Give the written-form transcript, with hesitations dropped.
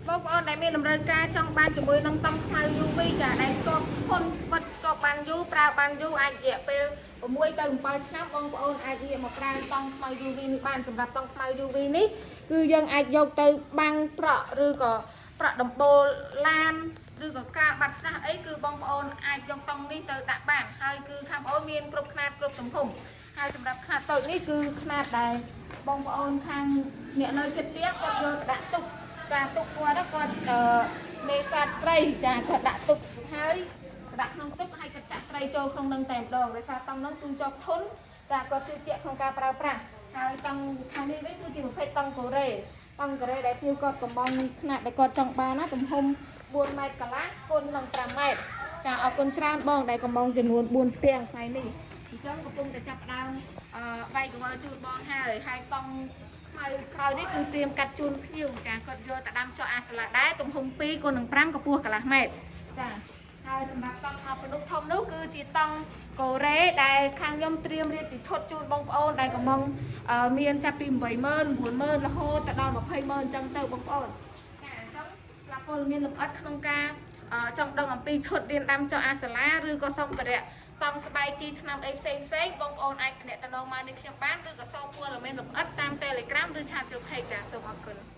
បងប្អូនដែលមានតម្រូវការចង់បានជាមួយនឹងតង់ខ្មៅ UV ចាដែលជាប់ធន់ស្វិតជាប់បានយូរប្រើបានយូរអាចរយៈពេល6ទៅ7ឆ្នាំបងប្អូនអាចងាកមកប្រើតង់ខ្មៅ UV នេះបានសម្រាប់តង់ខ្មៅ UV នេះគឺយើងអាចយកទៅបាំងប្រក់ឬក៏ប្រក់ដំបូលឡានឬក៏ការបាត់ស្រះអីគឺបងប្អូនអាចយកតង់នេះទៅដាក់បានហើយគឺខាងបងប្អូនមានគ្រប់ខ្នាតគ្រប់ទំហំហើយសម្រាប់ខ្នាតតូចនេះគឺខ្នាតដែលបងប្អូនខាងអ្នកនៅជិតផ្ទះគាត់យកទៅដាក់ទុក ចាទុកគាត់គាត់អឺនេសាទត្រីចាគាត់ដាក់ទុកហើយដាក់ក្នុងទុកហើយគាត់ចាក់ត្រីចូលក្នុងនឹងតែម្ដងដោយសារតង់នឹងគឺជាប់ធន់ចាគាត់ជឿជាក់ក្នុងការប្រើប្រាស់ហើយតង់ខាងនេះវិញគឺជាប្រភេទតង់កូរ៉េតង់កូរ៉េដែលភ្ញៀវគាត់កំងខ្នាតដែលគាត់ចង់បានណាទំហំ4ម៉ែត្រកន្លះគុណនឹង5ម៉ែត្រចាអរគុណច្រើនបងដែលកំងចំនួន4ផ្ទាំងថ្ងៃនេះអញ្ចឹងកំពុងតែចាប់ផ្ដើមអឺវាយកង្វល់ជូនបងហើយហើយតង់ ខ្មៅក្រោយនេះគឺត្រៀមកាត់ជូនភ្ញៀវចាគាត់យកទៅដាំចောက်អាសាឡាដែរទំហំ2គុណនឹង5កម្ពស់កន្លះម៉ែត្រចាហើយសម្រាប់តង់អបនុកធំនោះគឺជាតង់កូរ៉េដែលខាងខ្ញុំត្រៀមរៀបជាឈុតជូនបងប្អូនដែលកំងមានចាប់ពី80000 90000រហូតទៅដល់200,000អញ្ចឹងទៅបងប្អូនចាអញ្ចឹងស្រាប់ព័ត៌មានលម្អិតក្នុងការចង់ដឹងអំពីឈុតរៀនដាំចောက်អាសាឡាឬក៏សម្ភារៈតង់ស្បែកជីថ្នាំអីផ្សេងផ្សេងបងប្អូនអាចទំនាក់ទំនងមកនេះខ្ញុំបានឬក៏សូមព័ត៌មានលម្អិតតាម Telegram ឬchat ចូល page ចាសូមអរគុណ។